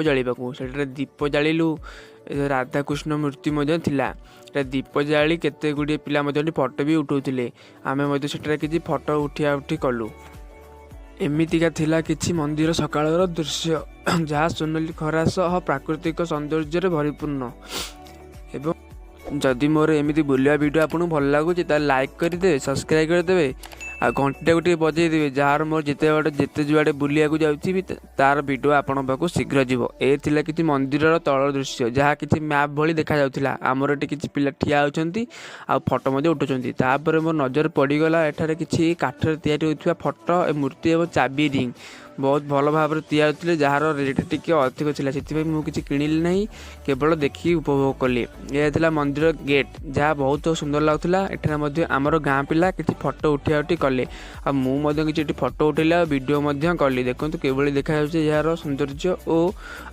ଜାଳିବାକୁ। ସେଠାରେ ଦୀପ ଜାଳିଲୁ। ରାଧାକୃଷ୍ଣ ମୂର୍ତ୍ତି ମଧ୍ୟ ଥିଲା। ଦୀପ ଜାଳି କେତେ ଗୁଡ଼ିଏ ପିଲା ମଧ୍ୟ ଏଠି ଫଟୋ ବି ଉଠାଉଥିଲେ। ଆମେ ମଧ୍ୟ ସେଠାରେ କିଛି ଫଟୋ ଉଠିଆ ଉଠି କଲୁ। ଏମିତିକା ଥିଲା କିଛି ମନ୍ଦିର ସକାଳର ଦୃଶ୍ୟ, ଯାହା ସୁନେଲି ଖରା ସହ ପ୍ରାକୃତିକ ସୌନ୍ଦର୍ଯ୍ୟରେ ପରିପୂର୍ଣ୍ଣ। ଏବଂ ଯଦି ମୋର ଏମିତି ବୁଲିବା ଭିଡ଼ିଓ ଆପଣଙ୍କୁ ଭଲ ଲାଗୁଛି, ତାହେଲେ ଲାଇକ୍ କରିଦେବେ, ସବସ୍କ୍ରାଇବ୍ କରିଦେବେ ଆଉ ଘଣ୍ଟାକୁ ଟିକେ ବଜେଇ ଦେବେ, ଯାହାର ମୋର ଯେତେ ବାଟ ଯେତେ ଯୁଆଡ଼େ ବୁଲିବାକୁ ଯାଉଥିବି, ତାର ଭିଡ଼ିଓ ଆପଣଙ୍କ ପାଖକୁ ଶୀଘ୍ର ଯିବ। ଏ ଥିଲା କିଛି ମନ୍ଦିରର ତଳ ଦୃଶ୍ୟ, ଯାହା କିଛି ମ୍ୟାପ୍ ଭଳି ଦେଖାଯାଉଥିଲା। ଆମର ଏଠି କିଛି ପିଲା ଠିଆ ହେଉଛନ୍ତି ଆଉ ଫଟୋ ମଧ୍ୟ ଉଠାଉଛନ୍ତି। ତାପରେ ମୋ ନଜର ପଡ଼ିଗଲା ଏଠାରେ କିଛି କାଠରେ ତିଆରି ହେଉଥିବା ଫଟୋ, ମୂର୍ତ୍ତି ଏବଂ ଚାବି ରିଙ୍ଗ ବହୁତ ଭଲ ଭାବରେ ତିଆରି ହେଉଥିଲେ, ଯାହାର ରେଟ୍ ଟିକେ ଅଧିକ ଥିଲା। ସେଥିପାଇଁ ମୁଁ କିଛି କିଣିଲି ନାହିଁ, କେବଳ ଦେଖିକି ଉପଭୋଗ କଲି। ଏହା ଥିଲା ମନ୍ଦିର ଗେଟ୍, ଯାହା ବହୁତ ସୁନ୍ଦର ଲାଗୁଥିଲା। ଏଠାରେ ମଧ୍ୟ ଆମର ଗାଁ ପିଲା କିଛି ଫଟୋ ଉଠିଆ ଉଠି କଲେ ଆଉ ମୁଁ ମଧ୍ୟ କିଛି ଏଠି ଫଟୋ ଉଠେଇଲି ଆଉ ଭିଡ଼ିଓ ମଧ୍ୟ କଲି। ଦେଖନ୍ତୁ କିଭଳି ଦେଖାଯାଉଛି ଏହାର ସୌନ୍ଦର୍ଯ୍ୟ ଓ